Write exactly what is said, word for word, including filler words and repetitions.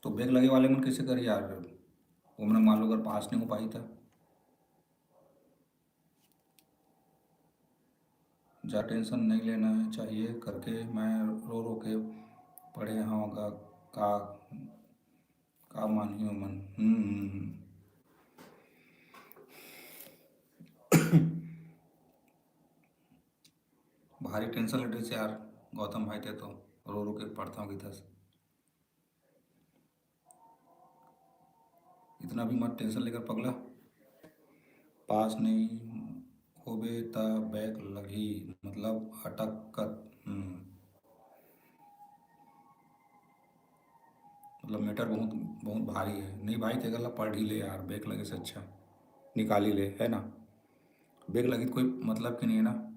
तो back लगे वाले मन कैसे कर यार? वो मन मान लो अगर पास नहीं हो पाई था। जा टेंशन नहीं लेना चाहिए करके मैं रो रो के पढ़े हव गा। का का मानही ओमन? हम्म, हम्म, हम्म। भारी टेंशन लेते से यार गौतम भाई, ते तो रो रो के पढ़ता हूँ किथस। इतना भी मत टेंशन लेकर पगला, पास नहीं होबे त back लगही, मतलब अटकत। हम्म। मतलब matter बहुत बहुत भारी है। नहीं भाई, तेकर ला पढ़ ही ले यार, back लगे से अच्छा निकाल ही ले, है ना? Back लगे तो कोई मतलब के नहीं है ना।